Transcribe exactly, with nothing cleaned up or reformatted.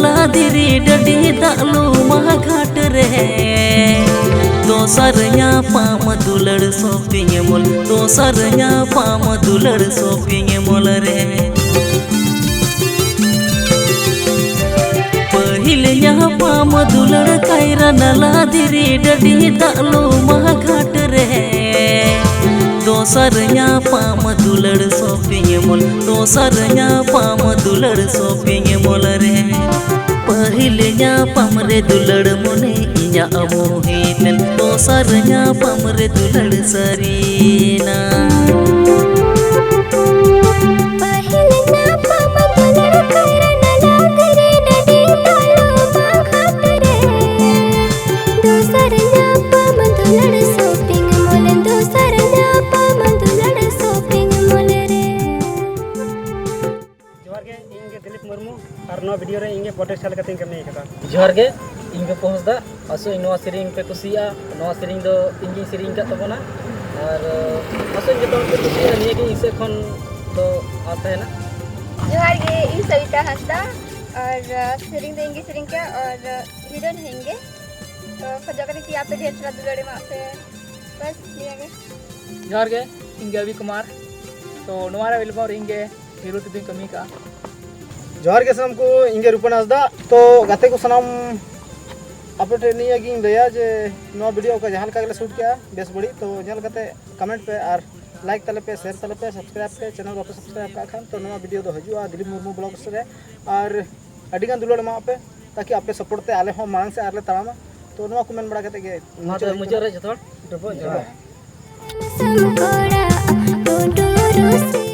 ᱞᱟᱫᱤᱨᱤ ᱰᱟᱹᱰᱤ ᱫᱟᱜ ᱞᱩᱢᱟ ᱜᱷᱟᱴ ᱨᱮ, ᱫᱚᱥᱟᱨ ᱧᱟᱯᱟᱢ ᱫᱩᱞᱟᱹᱲ shopping mall, ᱫᱚᱥᱟᱨ ᱧᱟᱯᱟᱢ ᱫᱩᱞᱟᱹᱲ shopping mall ᱨᱮ᱾ ᱯᱟᱹᱦᱤᱞ ᱧᱟᱯᱟᱢ ᱫᱩᱞᱟᱹᱲ ᱠᱟᱭᱨᱟ ᱱᱟᱞᱟ ᱫᱷᱤᱨᱤ ᱰᱟᱹᱰᱤ ᱫᱟᱜ ᱞᱩᱢᱟ ᱜᱷᱟᱴ ᱨᱮ, ᱫᱚᱥᱟᱨ ᱧᱟᱯᱟᱢ ᱫᱩᱞᱟᱹᱲ shopping mall, ᱫᱚᱥᱟᱨ ᱧᱟᱯᱟᱢ ᱫᱩᱞᱟᱹᱲ shopping mall ᱨᱮ᱾ ᱯᱟᱹᱦᱤᱞ ᱧᱟᱯᱟᱢ ᱨᱮ ᱫᱩᱞᱟᱹᱲ ᱢᱚᱱᱮ ᱤᱧᱟᱹᱜ ᱢᱩᱦᱤᱛᱮᱱ, ᱫᱚᱥᱟᱨ ᱧᱟᱯᱟᱢ ᱨᱮ ᱫᱩᱞᱟᱹᱲ ᱥᱟᱹᱨᱤᱭᱮᱱᱟ᱾ ᱯᱟᱹᱦᱤᱞ ᱧᱟᱯᱟᱢ ᱫᱩᱞᱟᱹᱲ ᱠᱟᱭᱨᱟ ᱱᱟᱞᱟ ᱫᱷᱤᱨᱤ ᱰᱟᱹᱰᱤ ᱛᱟᱞᱚᱢᱟ ᱜᱷᱟᱴ ᱨᱮ, ᱫᱚᱥᱟᱨ ᱧᱟᱯᱟᱢ ᱫᱩᱞᱟᱹᱲ shopping mall, ᱫᱚᱥᱟᱨ ᱧᱟᱯᱟᱢ ᱫᱩᱞᱟᱹᱲ shopping mall ᱨᱮ᱾ ᱡᱚᱦᱟᱨ ᱜᱮ, ᱤᱧ ᱜᱮ ᱫᱤᱞᱤᱯ ᱢᱩᱨᱢᱩ, ᱟᱨ ᱱᱚᱣᱟ video ᱨᱮ ᱤᱧ ᱜᱮ producer ᱞᱮᱠᱟᱛᱮᱧ ᱠᱟᱹᱢᱤ ᱟᱠᱟᱫᱟ᱾ ᱡᱚᱦᱟᱨ ᱜᱮ, ᱤᱧ ᱜᱮ ᱯᱚᱦᱚᱥ ᱫᱟ᱾ ᱟᱥᱚᱜ ᱤᱧ ᱱᱚᱣᱟ ᱥᱮᱨᱮᱧ ᱯᱮ ᱠᱩᱥᱤᱭᱟᱜᱼᱟ᱾ ᱱᱚᱣᱟ ᱥᱮᱨᱮᱧ ᱫᱚ ᱤᱧ ᱜᱤᱧ ᱥᱮᱨᱮᱧ ᱟᱠᱟᱫ ᱛᱟᱵᱚᱱᱟ, ᱟᱨ ᱟᱥᱚᱜ ᱤᱧ ᱡᱚᱛᱚ ᱦᱚᱲ ᱯᱮ ᱠᱩᱥᱤᱭᱟᱜᱼᱟ᱾ ᱱᱤᱭᱟᱹ ᱜᱮ ᱤᱧ ᱥᱮᱫ ᱠᱷᱚᱱ ᱫᱚ ᱟᱸᱥ ᱛᱟᱦᱮᱱᱟ᱾ ᱡᱚᱦᱟᱨ ᱜᱮ, ᱤᱧ ᱥᱚᱵᱤᱛᱟ ᱦᱟᱸᱥᱫᱟ, ᱟᱨ ᱥᱮᱨᱮᱧ ᱫᱚ ᱤᱧ ᱜᱮ ᱥᱮᱨᱮᱧ ᱠᱮᱫᱟ, ᱟᱨ heroine ᱦᱚᱸ ᱤᱧ ᱜᱮ᱾ ᱛᱚ ᱠᱷᱚᱡᱚᱜ ᱠᱟᱹᱱᱟᱹᱧ ᱠᱤ ᱟᱯᱮ ᱰᱷᱮᱨ ᱛᱷᱚᱲᱟ ᱫᱩᱞᱟᱹᱲ ᱮᱢᱟᱜ ᱯᱮ, ᱵᱟᱥ ᱱᱤᱭᱟᱹ ᱜᱮ᱾ ᱡᱚᱦᱟᱨ ᱜᱮ, ᱤᱧ ᱜᱮ ᱟᱵᱤ ᱠᱩᱢᱟᱨ᱾ ᱛᱚ ᱱᱚᱣᱟ ᱨᱮ album ᱨᱮ ᱤᱧ ᱜᱮ hero ᱛᱮᱫᱚᱧ ᱠᱟᱹᱢᱤ ᱠᱟᱜᱼᱟ᱾ ᱡᱚᱦᱟᱨ ᱜᱮ ᱥᱟᱱᱟᱢ ᱠᱚ, ᱤᱧ ᱜᱮ ᱨᱩᱯᱟᱹᱱ ᱦᱟᱸᱥᱫᱟ᱾ ᱛᱚ ᱜᱟᱛᱮ ᱠᱚ ᱥᱟᱱᱟᱢ ᱟᱯᱮ ᱴᱷᱮᱱ ᱱᱤᱭᱟᱹ ᱜᱤᱧ ᱞᱟᱹᱭᱟ ᱡᱮ ᱱᱚᱣᱟ video ᱚᱠᱟ ᱡᱟᱦᱟᱸ ᱞᱮᱠᱟ ᱜᱮᱞᱮ shoot ᱠᱮᱜᱼᱟ, ᱵᱮᱥ ᱵᱟᱹᱲᱤᱡ, ᱛᱚ ᱧᱮᱞ ᱠᱟᱛᱮ comment ᱯᱮ ᱟᱨ like ᱛᱟᱞᱮ ᱯᱮ, share ᱛᱟᱞᱮ ᱯᱮ, subscribe ᱯᱮ, channel ᱵᱟᱯᱮ subscribe ᱠᱟᱜ ᱠᱷᱟᱱ᱾ ᱛᱚ ᱱᱚᱣᱟ video ᱫᱚ ᱦᱤᱡᱩᱜᱼᱟ ᱫᱤᱞᱤᱯ ᱢᱩᱨᱢᱩ vlogs ᱨᱮ, ᱟᱨ ᱟᱹᱰᱤ ᱜᱟᱱ ᱫᱩᱞᱟᱹᱲ ᱮᱢᱟᱣᱟᱜ ᱯᱮ, ᱛᱟᱠᱤ ᱟᱯᱮ support ᱛᱮ ᱟᱞᱮ ᱦᱚᱸ ᱢᱟᱲᱟᱝ ᱥᱮᱫ ᱟᱨᱞᱮ ᱛᱟᱲᱟᱢᱟ᱾ ᱛᱚ ᱱᱚᱣᱟ ᱠᱚ ᱢᱮᱱ ᱵᱟᱲᱟ ᱠᱟᱛᱮ ᱜᱮ ᱢᱟ ᱛᱚᱵᱮ ᱢᱩᱪᱟᱹᱫ ᱨᱮ ᱡᱚᱛᱚ ᱦᱚᱲ ᱰᱚᱵᱚᱜ ᱡᱚᱦᱟᱨ᱾ ᱥᱟᱢ ᱠᱚᱲᱟ ᱴᱩᱰᱩ ᱨᱩᱥᱤ